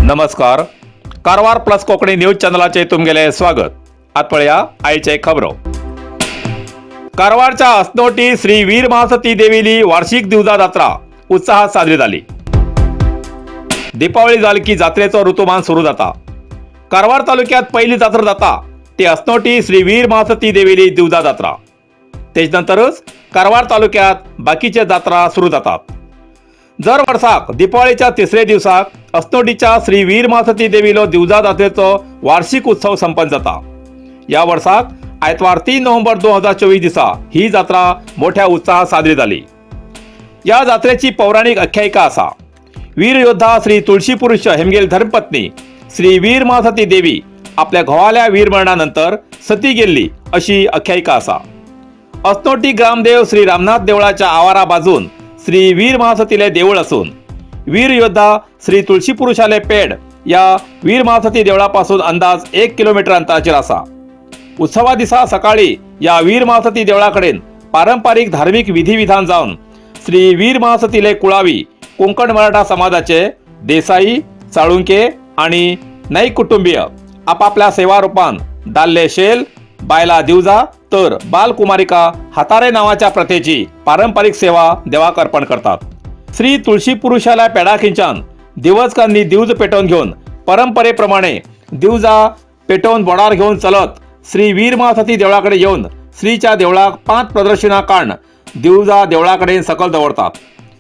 नमस्कार, Karwar plus Konkani news चॅनलाचे तुमगेले स्वागत. आत पळया आयचे खबरो. कारवारच्या असनोटी श्री वीर महासती देवीली वार्षिक दिवजा जात्रा उत्साहात साजरी झाली. दीपावली जाली की जात्रेचो ऋतुमान सुरू जाता. कारवार तालुक्यात पहिली जात्रा जाता ती असनोटी श्री वीर महासती देवीली दिवजा जात्रा. तेच नंतरच कारवार तालुक्यात बाकीचे जात्रा सुरू जातात. दर वर्साक दिपावळीच्या तिसरे दिवसाक असनोटीच्या श्री वीर महासती देवीलो दिवजा जात्रेचो वार्षिक उत्सव संपन्न जाता. या वर्साक आयतवार 3 नोव्हेंबर 2024 दिसा ही जात्रा मोठ्या उत्साहात साजरी जाली. या जात्रेची पौराणिक आख्यायिका आसा. वीर योद्धा श्री तुळशी पुरुष हेमगेल धर्मपत्नी श्री वीर महासती देवी आपल्या घोवाल्या वीरमरणानंतर सती गेल्ली अशी आख्यायिका आसा. असनोटी ग्रामदेव श्री रामनाथ देवळाच्या आवारा बाजून श्री वीर महासतीले देऊळ असून वीर योद्धा श्री तुळशी पुरुषाले पेड या वीर महासती देवळापासून अंदाज 1 किलोमीटर अंतराचेर आसा. उत्सवा दिसा सकाळी या वीर महासती देवळाकडेन पारंपारिक धार्मिक विधिविधान जावन श्री वीर महासतीले कुळावी कोंकण मराठा समाजाचे देसाई, साळुंके आणि नाईक कुटुंबीय आपापल्या सेवा रूपान दाल्ले शेल, बायला दिवजा तर बालकुमारिका हातारे नावाच्या प्रथेची पारंपरिक सेवा देवाक अर्पण करतात. श्री तुळशी पुरुषाला पेडा खिंचान दिवजकांनी दिवज पेटोवन घेवन परंपरेप्रमाणे दिवजा पेटोवन बोडार घेवन चलत श्री वीर महासती देवळाकडे येवन श्रीच्या देवळाक 5 प्रदर्शना काढ दिवजा देवळाकडेन सकल दवरतात.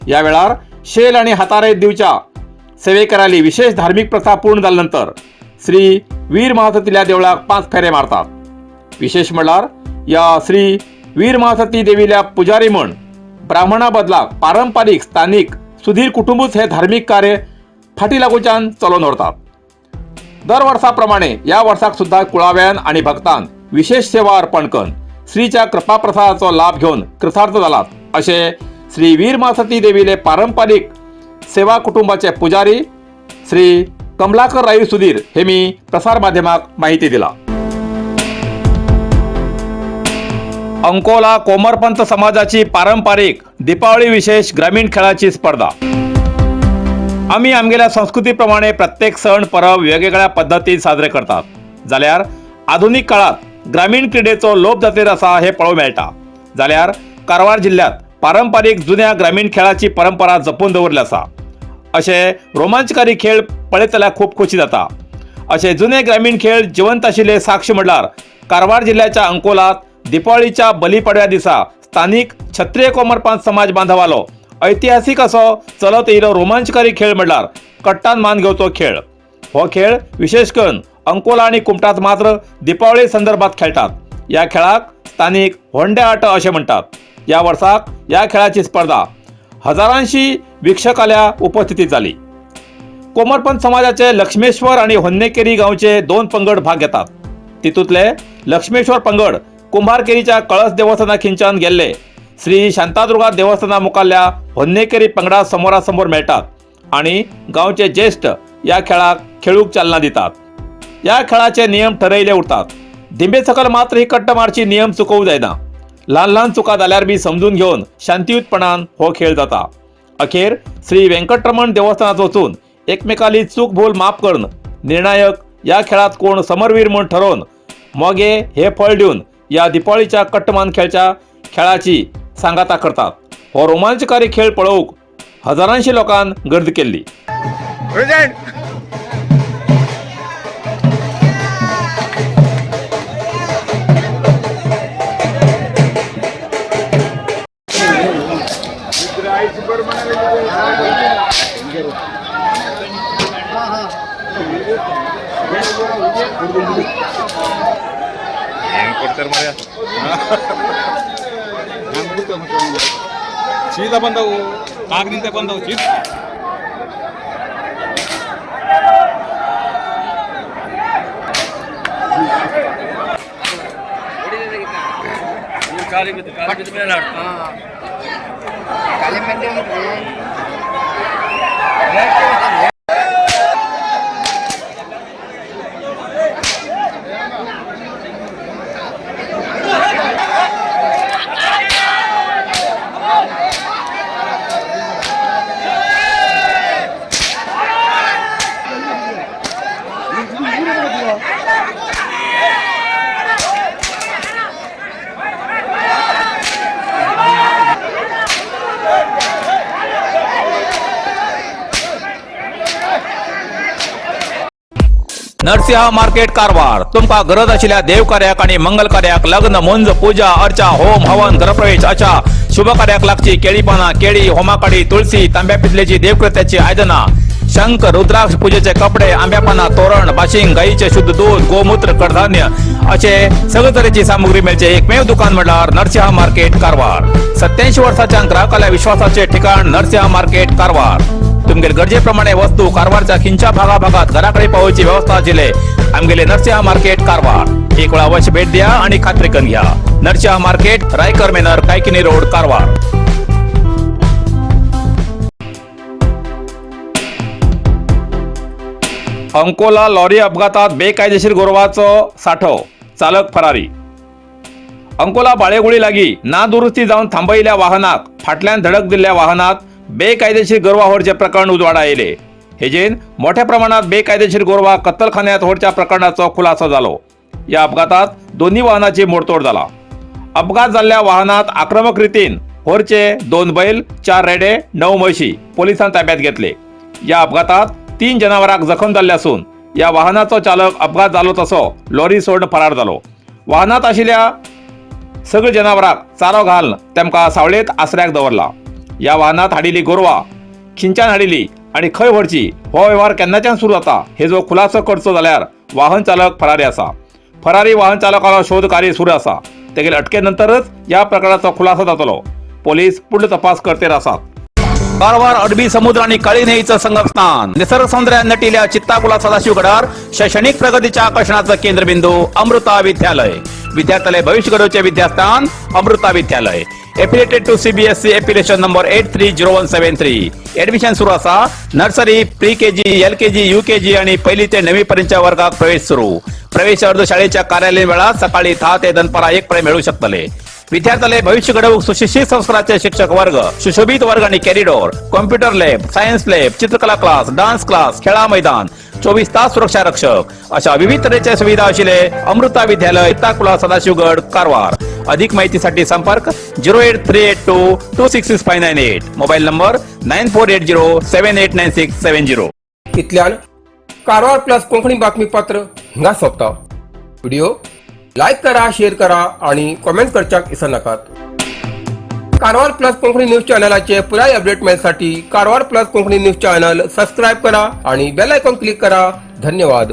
या वेळार शेल आणि हातारे दिवच्या सेवेकराली विशेष धार्मिक प्रथा पूर्ण जाल्यानंतर श्री वीर महासतील्या देवळाक 5 फेरे मारतात. विशेष म्हणल्यार या श्री वीर महासती देवील्या पुजारी म्हण ब्राह्मणा बदलाक पारंपारीक स्थानिक सुधीर कुटुंबूच हे धार्मिक कार्य फाटी लागूच्यान चलोवन व्हरतात. दर वर्साप्रमाणे या वर्साक सुद्धा कुळाव्यान आणि भक्तान विशेष सेवा अर्पण करून श्रीच्या कृपाप्रसादाचो लाभ घेवन कृतार्थ जालात अशें श्री वीर महासती देवीले पारंपारीक सेवा कुटुंबाचे पुजारी श्री कमलाकर राई सुधीर हे मी प्रसार माध्यमाक माहिती दिला. अंकोला कोमरपंत समाजाची पारंपरिक दीपावली विशेष ग्रामीण खेळाची स्पर्धा. आम्ही आमगेल्या संस्कृतीप्रमाणे प्रत्येक सण परब वेगवेगळ्या पद्दतीन साजरे करतात. जाल्यार आधुनिक काळात ग्रामीण क्रिडेचो लोप जातीर आसा हे पळोवंक मेळटा. जाल्यार कारवार जिल्ल्यांत पारंपारीक जुन्या ग्रामीण खेळाची परंपरा जपून दवरली आसा. अशे रोमांचकारी खेळ पळयतल्याक खूब खोशी जाता. अशे जुने ग्रामीण खेळ जिवंत आशिल्ले साक्ष म्हणल्यार कारवार जिल्ल्याच्या अंकोलात दिपावळीच्या बलिपाडव्या दिसा स्थानिक क्षत्रिय कोमरपंत समाज बांधवालो ऐतिहासिक असो चलत येयलो रोमांचकारी खेळ म्हणल्यार कट्टान मान घेवचो खेळ. हो खेळ विशेष करून अंकोला आणि कुमटात मात्र दिपावळी संदर्भात खेळतात. या खेळाक स्थानिक होंडे आट अशें म्हणटात. या वर्साक या खेळाची स्पर्धा हजारांशी वीक्षकाल्या उपस्थितीत जाली. कोमरपंत समाजाचे लक्ष्मेश्वर आणि होन्नेकेरी गावचे 2 पंगड भाग घेतात. तितूंतले लक्ष्मेश्वर पंगड कुंभारकेरीच्या कळस देवस्थाना खिंचान गेल्ले श्री शांतादुर्गा देवस्थाना मुखाल्ल्या होन्नेकेरी पंगडा समोरासमोर मेळटात आणि गावचे ज्येष्ठ या खेळाक खेळूक चालना दितात. या खेळाचे नियम ठरयले उरतात. दिंबे सकल मात्र ही कट्ट मारची नियम चुकोवंक जायना. ल्हान ल्हान चुका जाल्यार बी समजून घेवन शांतीयुतपणान हो खेळ जाता. अखेर श्री व्यंकटरमण देवस्थानात वचून एकमेकाली चूक भूल माफ करून निर्णायक या खेळात कोण समरवीर म्हूण ठरोवन मोगे हे फळ दिवन या दिपावळीच्या कट्टमान खेळच्या खेळाची सांगाता करतात. हो रोमांचकारी खेळ पळोवंक हजारांशी लोकांन गर्दी केल्ली. प्रेझेंट. ಸೀದಾ ಬಂದವು ಕಾಗ್ನಿಂದ ಬಂದವು ಸೀದಾ. नरसिंहा मार्केट कारवार. तुमकां गरज आशिल्ल्या देव कार्याक आणि मंगल कार्याक, लग्न, मुंज, पूजा अर्चा, होम हवन, गृहप्रवेश अशा शुभ कार्याक लागची केळी पानां, केळी, होमाकाडी, तुळसी, तांब्या पितलेची देवकृत्याची आयदनां, शंख, रुद्राक्ष, पूजेचे कपडे, आंब्या पानां, तोरण, बाशिंग, गाईचे शुद्ध दूध, गोमूत्र, कडधान्य असे सगळे तरेची सामुग्री मेळचे एकमेव दुकान म्हणल्यार नरसिंहा मार्केट कारवार. 87 वर्साच्या ग्राहकाल्या विश्वासाचे ठिकाण नरसिंहा मार्केट कारवार. तुमगेले गरजेप्रमाणे वस्तू कारवारच्या खिंच्या भागाभागात घराकडे पावोवची व्यवस्था आशिल्ले आमगेले नरसिंहा मार्केट कारवार. एक वेळा अवश्य भेट द्या आणि खात्री करून घ्या. Narasimha market, Raikar manor, Kaikini road, Karwar. Ankola lorry अपघातात बेकायदेशीर गोरवाचो साठो, चालक फरारी. अंकोला बाळेगुळी लागी नादुरुस्ती जावन थांबयिल्ल्या वाहनाक फाटल्यान धडक दिल्ल्या वाहनात बेकायदेशीर गोरवां व्हरचें प्रकरण उजवाडा आयलें. हेजेन मोठ्या प्रमाणात बेकायदेशीर गोरवां कत्तलखान्यात व्हरच्या प्रकरणाचो खुलासो जालो. या अपघातात दोन्ही वाहनाची मोडतोड जाला. अपघात जाल्ल्या वाहनात आक्रमक रितीन व्हरचे दोन बैल, चार रेडे, 9 म्हशी पोलिसांनी ताब्यात घेतले. या अपघातात तीन जनावरांक जखम जाल्ले असून या वाहनाचो चालक अपघात जालो तसो लॉरी सोडून फरार जालो. वाहनात आशिल्ल्या सगळ्या जनावरांक चारो घालून तेमकां सावळेत आसऱ्याक दवरला. या वाहनात हाडिल्ली गोरवां खिंच्यान हाडिली आणि खंय व्हरची हो व्यवहार केन्नाच्यान सुरू जाता हेजो खुलासो करचो जाल्यार वाहन चालक फरारी आसा. फरारी वाहन चालकालो शोध कार्य सुरू आसा. तेगेले अटके नंतरच या प्रकरणाचो खुलासो जातलो. पोलीस पुढलो तपास करतेर आसात. कारवार अरबी समुद्र आणि काळी न्हंयेचं संगमस्थान, निसर्ग सौंदर्यान नटिल्या चित्ताकुला सदाशिवगडार शैक्षणिक प्रगतीच्या आकर्षणाचं केंद्रबिंदू अमृता विद्यालय. विद्यार्थ्याला भविष्य घडवचे विद्यास्थान अमृता विद्यालय. Affiliated to CBSE, affiliation number 830173. Admission सुरू असा. Nursery, pre KG, LKG, UKG आणि पहिली ते नववी पर्यंतच्या वर्गात प्रवेश सुरू. प्रवेश अर्ज शाळेच्या कार्यालयीन वेळात सकाळी 10 ते दनपारा 1 पर्यंत मिळू शकतले. विद्यार्थ्याला भविष्य घडवूक सुशिक्षित संस्काराचे शिक्षक वर्ग, सुशोभित वर्ग आणि corridor, computer lab, science lab, चित्रकला क्लास, डान्स क्लास, खेळा मैदान, 24 तास सुरक्षा रक्षक अशा विविध तऱ्हेच्या सुविधा असलेले अमृता विद्यालय, ताकुला, सदाशिवगड, कारवार. अधिक माहितीसाठी संपर्क 08382266598, mobile number 9480789670. इतल्यान कारवार प्लस कोंकणी बातमीपत्र हिंगा सोंपता. व्हिडिओ लायक करा, शेअर करा आणि कॉमेंट करच्याक विसरनाकात. कारवार प्लस कोंकणी न्यूज चॅनलाचे पुराय अपडेट मेळसाठी Karwar plus Konkani news channel subscribe करा आणि बेल आयकॉन क्लिक करा. धन्यवाद.